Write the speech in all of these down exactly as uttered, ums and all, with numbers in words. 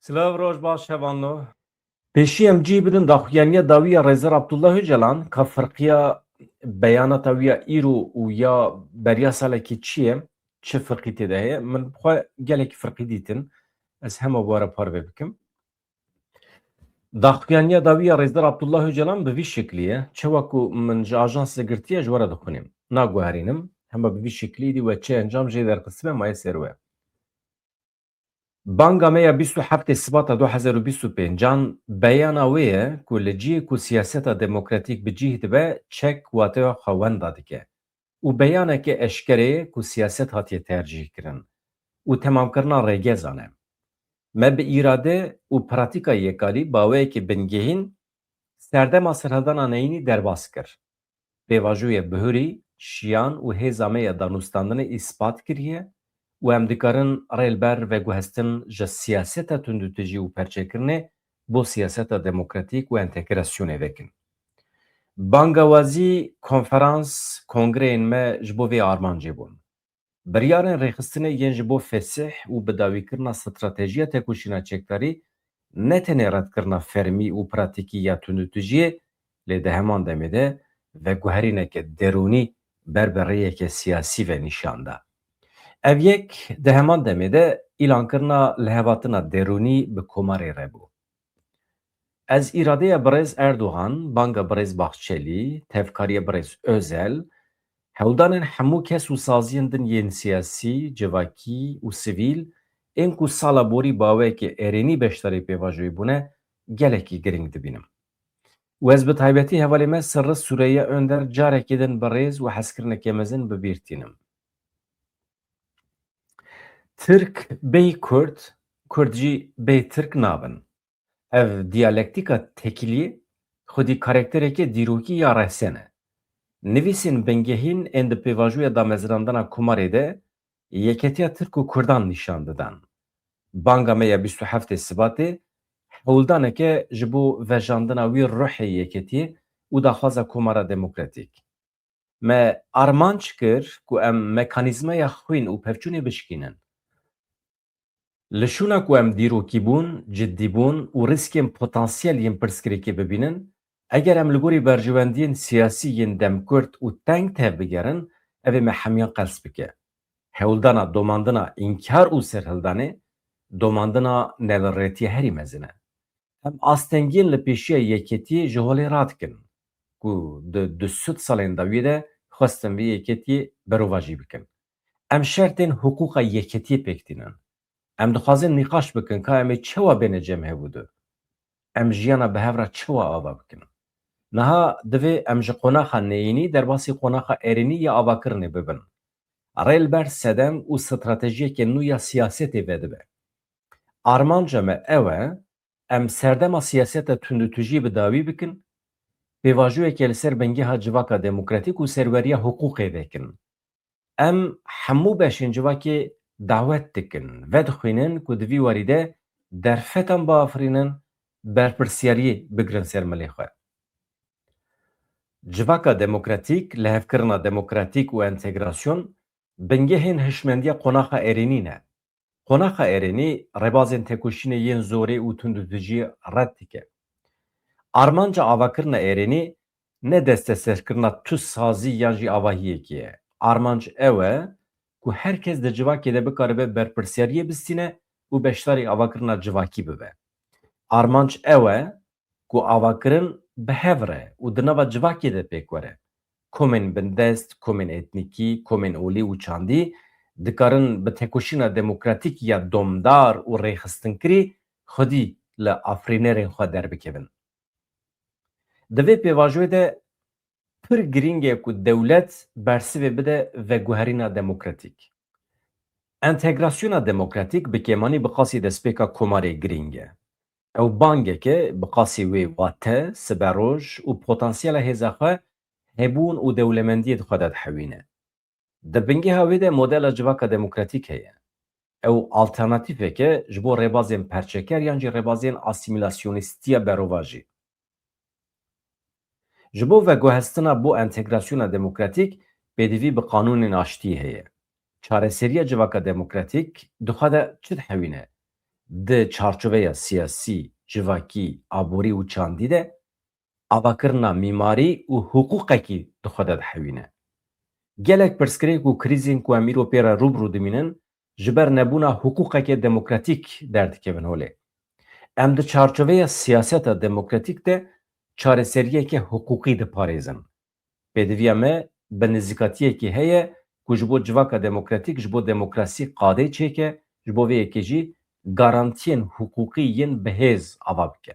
Silav, roj baş hevalno. Pêşî em cî bidin daxuyaniya dawî ya Rêzdar Abdullah Ocalan, ka firqiya beyanata wî ya îro û ya beriya salekî çi ye, çi firqî tê de heye? Min bi xwe gelekî firqî dîtin. Ez hema bi we re parve bikim. Daxuyaniya dawî ya Rêzdar Abdullah Ocalan bi vî şeklî ye. Çawa ku min ji ajans re girtiye, ji we re dixwînim. Naguherînim. Hema bi vî şeklî dî we çi encam jê derxistine maye ser we. Banga me ya bîst û heftê Sibata du hezar û bîst û pêncan beyana wê ye ku li cihê ku siyaseta demokratîk bi cih dibe, çek wateya xwe wenda dike û beyaneke eşkere ye ku siyaset hatiye tercîhkirin û temamkirina rêgezan e. Me bi îrade û pratîka yekalî baweyeke bingehîn serdema serhildana neyînî derbas kir. Pêvajoyê bihurî, şiyan û hêza me ya danûstandinê îspat kiriye û em dikarin rê li ber veguhestin ji siyaseta tundûtijî û perçekirinê bo siyaseta demokratîk û entegrasyonê vekin. Bangawazî, konferans, kongreyên me ji bo vê armancê bûn. Biryarên rêxistinê yên ji bo fesih û bidawîkirina stratejiya tekoşîna çekdarî ne tenê redkirina fermî û pratîkî ya tundûtijiyê, lê di heman demê de veguherîneke derûnî ber bi rêyeke siyasî ve nîşan da. Ev yek di heman demê de îlankirina lihevatina derûnî bi Komarê re bû. Ez îradeya birêz Erdogan, banga birêz Bahçelî, tevkariya birêz Özel, hewldanên hemû kes û saziyên din yên siyasî, civakî û sivîl ên ku sala borî baweyeke erênî beşdarî pêvajoyê bûne, gelekî girîng dibînim. Û ez bi taybetî hevalê me Sirri Süreyya Önder carekê din bi rêz û hezkirineke mezin bi bîr tînim. Tirk bêyî Kurd, Kurd jî bêyî Tirk nabin. Ev diyalektîka tekiliyê xwedî karakterekê dîrokî ya resen e. Nivîsên bingehîn ên di pêvajoya damezrandina Komarê de yeketiya Tirk û Kurdan nîşan didan. Banga me ya bîst û heftê Sibatê hewldaneke ji bo vejandina wî ruhê yeketiyê û daxwaza Komara Demokratîk. Me armanc kir ku em mekanîzmaya xwîn û pevçûnê bişkînin. Li şûna ku em dîrokîbûn, ciddîbûn û rîskên potansiyel yên pirsgirêkê bibînin, eger em li gorî berjewendiyên siyasî yên demkurt û teng tevbigerin, ev ê me hemiyan qels bike. Hewldana domandina înkar û serhildanê, domandina nevirêtiya herî mezin e. Em astengiyên li pêşiya yeketiyê ji holê radikin ku di du sed salên dawiyê de xwestin vê yeketiyê berovajî bikin. Em şertên hiqûqa yeketiyê pêk tînin. Em dixwazin nîqaş bikin ka em ê çawa bêne cem hev û du. Em jiyana bi hev re çawa ava bikin. Niha divê em ji qonaxa neyînî derbasî qonaxa erênî ya avakirinê bibin. Rê li ber sedem û stratejiyeke nû ya siyasetê vedibe. Armanca me ew e, em serdema siyaseta tundûtûjiyê bi dawî bikin, pêvajoyeke li ser bingeha civaka demokratîk û serweriya hiqûqê vekin. Em hemû beşên civakê dawet dikin, vedixwînin ku di vî warî de derfetan biafirînin, berpirsiyariyê bigirin ser milê xwe. Civaka demokratîk, lihevkirina demokratîk û entegrasyon bingehên hişmendiya qonaxa erênî ne. Qonaxa erênî rêbazên tekoşînê yên zorê û tundûtûjiyê red dike. Armanca avakirina erênî ne desteserkirina tu sazî yan jî avahiyekê ye. Armanc ew e ku her kes di civakê de bikaribe berpirsiyariyê bistîne û beşdarî avakirina civakî bibe. Armanc ew e ku avakirin bi hev re û di nava civakê de pêk were. Komên bindest, komên etnîkî, komên olî û çandî dikarin bi tekoşîna demokratîk ya domdar û rêxistinkirî xwedî li afirînerên xwe derbikevin. Di vê pêvajoyê de pir girîng e ku dewlet bersivê bide veguherîna demokratîk. Entegrasyona demokratîk bi kêmanî bi qasî destpêka Komarê girîng e. Ew bangeke bi qasî wê wate, siberoj û potansiyela hêza xwe hebûn û dewlemendiyê di xwe de dihewîne. Di bingeha wê de modela civaka demokratîk heye. Ew alternatîfeke ji bo rêbazên perçeker yan jî rêbazên asîmîlasyonîstiya berovajî. Ji bo veguhestina bo entegrasyona demokratîk pêdivî bi qanûnên aştiyê heye. Çareseriya civaka demokratîk di xwe de çi dihewîne? di çarçoveya siyasî, civakî, aborî û çandî de avakirina mîmarî û hiqûqekî di xwe de dihewîne. Gelek pirsgirêk û krîzên ku em îro pê re rû bi rû dimînin, ji ber nebûna hiqûqeke demokratîk derdikevin holê. Em di çarçoveya siyaseta demokratîk de çareseriyeke hiqûqî diparêzin. Pêdiviya me bi nêzîkatiyekî heye ku ji bo civaka demokratîk, ji bo demokrasî qadê çêke, ji bo vê yekê jî garantiyên hiqûqî yên bi hêz ava bike.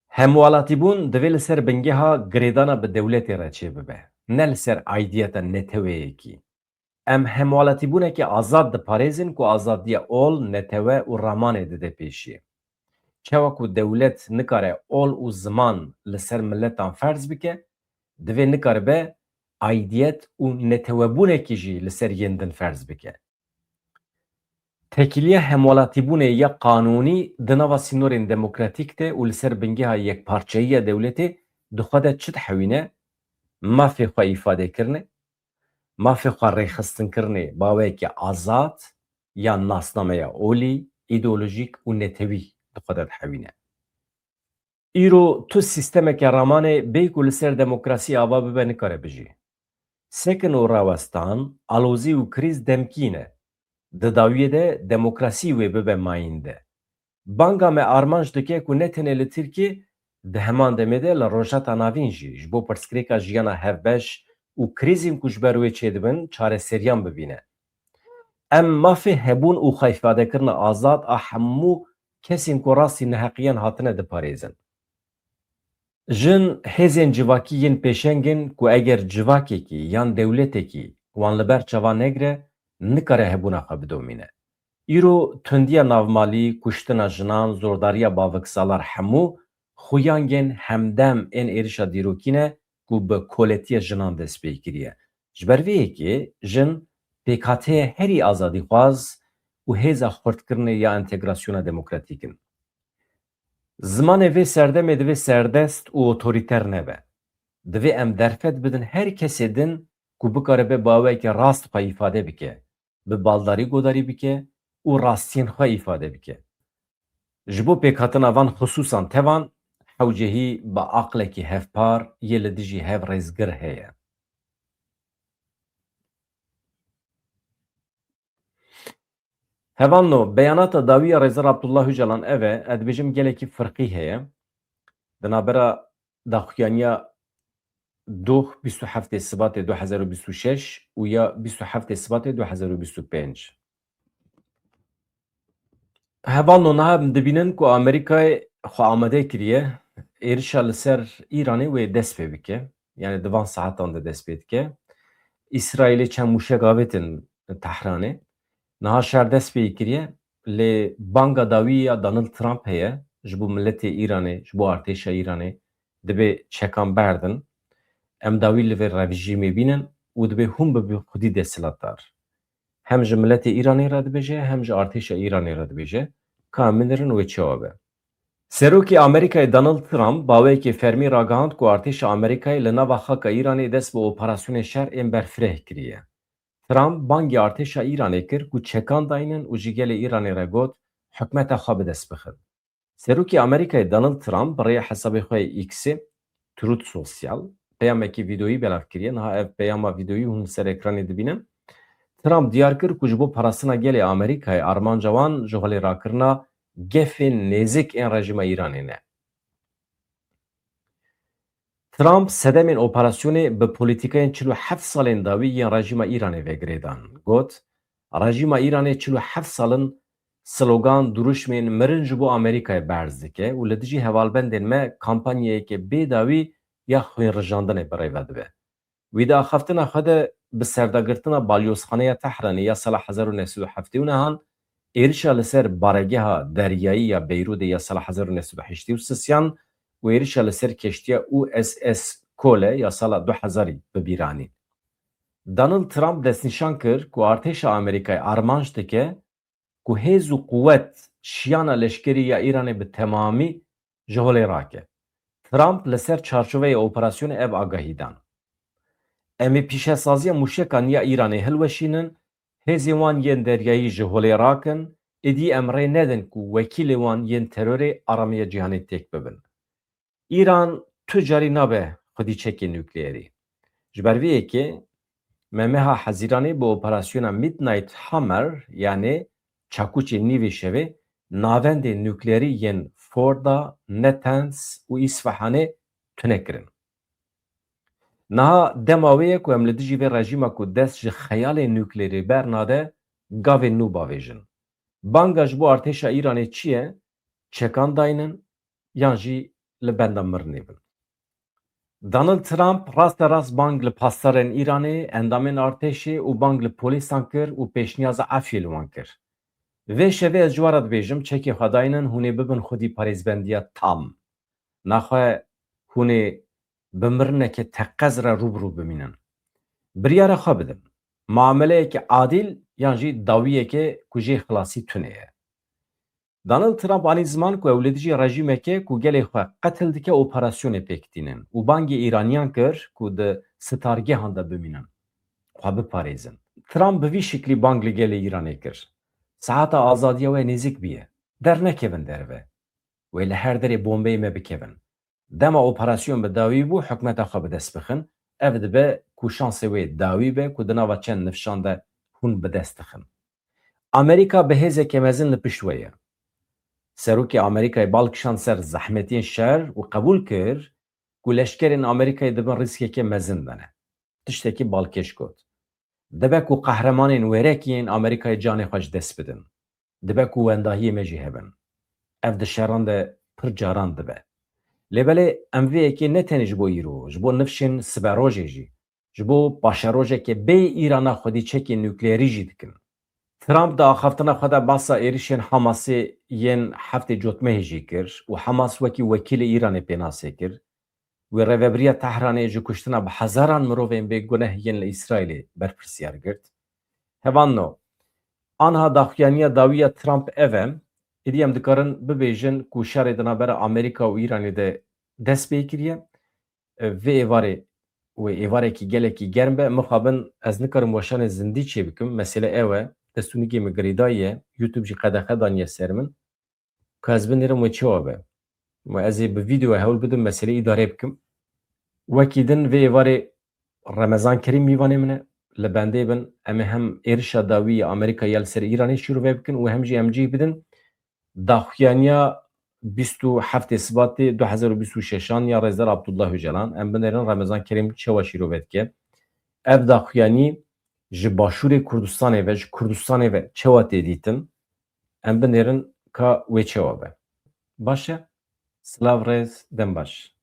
Hemwelatîbûn divê li ser bingeha girêdana bi dewletê re çêbibe, ne li ser aidiyeta neteweyekî. Em hemwelatîbûneke azad diparêzin ku azadiya ol, netewe û ramanê dide pêşiyê. Çawa ku dewlet nikare ol û ziman li ser miletan ferz bike, divê nikaribe aidiyet û netewebûnekî jî li ser yên din ferz bike. Tekîliya hemwelatîbûnê ya qanûnî di nava sînorên demokratîk de û li ser bingeha yekparçeyiya dewletê di xwe de çi dihewîne? Mafê xwe îfadekirinê, mafê xwe rêxistinkirinê bi awayekî azad, yan nasnameya olî, îdeolojîk û netewî di xwe de dihewîne. Îro tu sîstemeke ramanê bê ku li ser demokrasî ava bibe nikare bijî. Sekin û rawestan, alozî û krîz demkî ne. Di dawiyê de demokrasî wê bibe mayînde. Banga me armanc dike ku ne tenê li Tirkiyê, di heman demê de li Rojhilata Navîn jî ji bo pirsgirêka jiyana hevbeş û krîzên ku ji ber wê çêdibin çareseriyan bibîne. Em mafê hebûn û xwe îfadekirina azad a hemû kesên ku rastî neheqiyan hatine diparêzin. Jin hêzên civakî yên pêşeng in ku eger civakekî yan dewletekî wan li ber çavan negire, nikare hebûna xwe bidomîne. Îro tundiya navmalî, kuştina jinan, zordariya baviksalar hemû xuyangên hemdem ên êrişa dîrokî ne ku bi koletiya jinan dest pê kiriye. Ji ber vê yekê jin pêkhateyê herî azadîxwaz û hêza xurtkirinê ya entegrasyona demokratîk in. Zimanê vê serdemê divê serdest û otorîter nebe. Divê em derfet bidin her kesê din ku bikaribe bi awayekî rast xwe îfade bike, bi baldarî godarî bike û rastiyên xwe îfade bike. Ji bo pêkhatina van xisûsan tevan hewcehî bi aqlekî hevpar yê li dijî hev rêzgir heye. Hevalno, beyanata dawî ya Rêzdar Abdullah Ocalan ev e, ez dibêjim gelekî firqî heye. Di navbera daxuyaniya doh bîst û heftê Sibatê du hezar û bîst û şeş û ya bîst û heftê Sibatê du hezar û bîst û pênc. Hevalno, niha em dibînin ku Amerîkayê xwe amade kiriye êrişa li ser Îranê wê dest pê bike. Yani di van saetan de dest pê dike. Îsraîlê çend mûşek avêtin Tehranê. Niha şer dest pê kiriye. Lê banga dawî ya Donald Trump heye ji bo miletê Îranê, ji bo artêşa Îranê dibê çekan berdin. Em dawî li vê rejîmê bînin û dibê hûn bibin xwedî desthilatdar. Hem ji miletê Îranê re dibêje, hem ji artêşa Îranê re dibêje, ka em binirin wê çawa be. Serokê Amerîkayê Donald Trump baweyekê fermî ragihand ku artêşa Amerîkayê li nava xaka Îranê dest bi operasyonên şer ên berfireh kiriye. Trump bangî artêşa Îranê kir ku çekan daynin û ji gelê Îranê re got, hikûmeta xwe bi dest bixin. Serokê Amerîkayê Donald Trump bi rêya hesabê xwe yê X-ê, Truth Social, peyamekî vîdeoyî belav kiriye. Niha ev peyama vîdeoyî hûn li ser ekranê dibînin. Trump diyar kir ku ji bo parastina gelê Amerîkayê armanca wan ji holê rakirina gefên nêzik ên rejîma Îranê ne. Trump sedemên operasyonê bi polîtîkayên çil û heft salên dawî yên rejîma Îranê ve girêdan. Got, rejîma Îranê çil û heft sal in slogan, dirûşmên mirin ji bo Amerîkayê berz dike û li dijî hevalbendên me kampanyayeke bê dawî ya xwînrijandinê bi rê ve dibe. Wî di axaftina xwe de bi serdagirtina balyozxaneya Tehranê ya sala hezar û neh sed û heftê û nehan, êrişa li ser baregeha deryayî ya Beyrûdê ya sala hezar û neh sed û heştê û sisiyan û êrişa li ser keştiya U S S Kole ya sala du hezarî bi bîr anîn. Donald Trump destnîşan kir ku artêşa Amerîkayê armanc dike ku hêz û quwet şiyana leşkerî ya Îranê bi temamî ji holê rake. Trump li ser çarçoveyê operasyonê ev agahî dan. Em ê pîşesaziya mûşekan ya Îranê hilweşînin, hêzên wan yên deryayî ji holê rakin, êdî em rê nedin ku wekîlê wan yên terorê aramiya cîhanê têk bibin. Îran tu carî nabe xwedî çekê nukleerî. Ji ber vê yekê me meha Hezîranê bi operasyona Midnight Hammer, yanê çakûçê nîvê şevê, navendê nukleerî yên Forda, Natanz û Îsfahanê tune kirin. Niha dema wê ye ku em li dijî vê rejîma ku dest ji xeyalê nukleerî bernade, gavên nû bavêjin. Banga ji bo artêşa Îranê çi ye? Çekan daynin yan jî li benda mirinê bin? Donald Trump raste rast bang li pasdarên Îranê, endamên artêşê û bang li polîsan kir û pêşniyaza efyê li wan kir. Vê şevê ez ji we re dibêjim, çekê xwe daynin, hûn ê bibin xwedî parêzbendiya tam. Naxwe hûn ê bi mirineke teqez re rû bi rû bimînin. Biryara xwe bidin. Muameleyeke adîl yan jî dawiyeke ku jê xilasî tune ye. Donald Trump anî ziman ku ew li dijî rejîmeke ku gelê xwe qetil dike operasyonê pêk tînin û bangê Îraniyan kir ku di sitargehan de bimînin, xwe biparêzin. Trump bi vî şiklî bang li gelê Îranê kir. Saeta azadiya we nêzik bûye. Dernekevin derve. Wê li her derê bombeyê me bikevin. Dema operasyon bi dawî bû, hikûmeta xwe bi dest bixin. Ev dibe ku şansê wê dawî be ku di nava çend nifşan de hûn bi dest dixin. Amerîka bi hêzeke mezin li pişt we ye. Serokê Amerîkayê bal kişand ser zehmetiyên şer û qebûl kir ku leşkerên Amerîkayê di bin rîskeke mezin de ne. Tiştekî balkêş got. Dibe ku qehremanên wêrekî yên Amerîkayê canê xwe ji dest bidin. Dibe ku wendahiyê me jî hebin. Ev di şeran de pir caran dibe. Lê belê em vê yekê ne tenê ji bo îro, ji bo nifşên siberojê jî, ji bo paşerojeke bê Îrana xwedî çekê nukleerî jî dikin. Trump di axaftina xwe de basa êrişên Hamasê yên heftê cotmehê jî kir û Hamas wekî wekîlê Îranê pênasê kir. Wê rêvebiriya Tehranê ji kuştina bi hezaran mirovên bêguneh yên li Îsraîlê berpirsiyar girt. Hevalno, anha daxuyaniya dawî ya Trump ev e, êdî em dikarin bibêjin ku şerê di navbera Amerîka û Îranê de dest pê kiriye. Vê êvarê wê êvarekî gelekî germ be. Mixabin ez nikarim weşanê zindî çêbikim. Mesele ew e, destûnîkê min girêdayî ye, YouTube jî qedexe daniye ser min. Ka ez binêrim wê çawa be. Wê ez ê bi vîdeo hewl bidim meselê îdare bikim. Wekî din vê êvarê Remezan Kerîm mîvanê min e. Li bendê bin, em ê hem êrişa dawî ya Amerîka ya li ser Îranê şîrove bikin û hem jî em cih bidin daxuyaniya bîst û heftê Sibatê du hezar û bîst û şeşan ya Rêzdar Abdullah Ocalan. Em binêrin Remezan Kerîm çawa şîrove dike. Ev daxuyanî ji Başûrê Kurdistanê ve, ji Kurdistanê ve çawa tê dîtin? Em binêrin ka wê çawa be. Baş e? Silav, rêz, dem baş.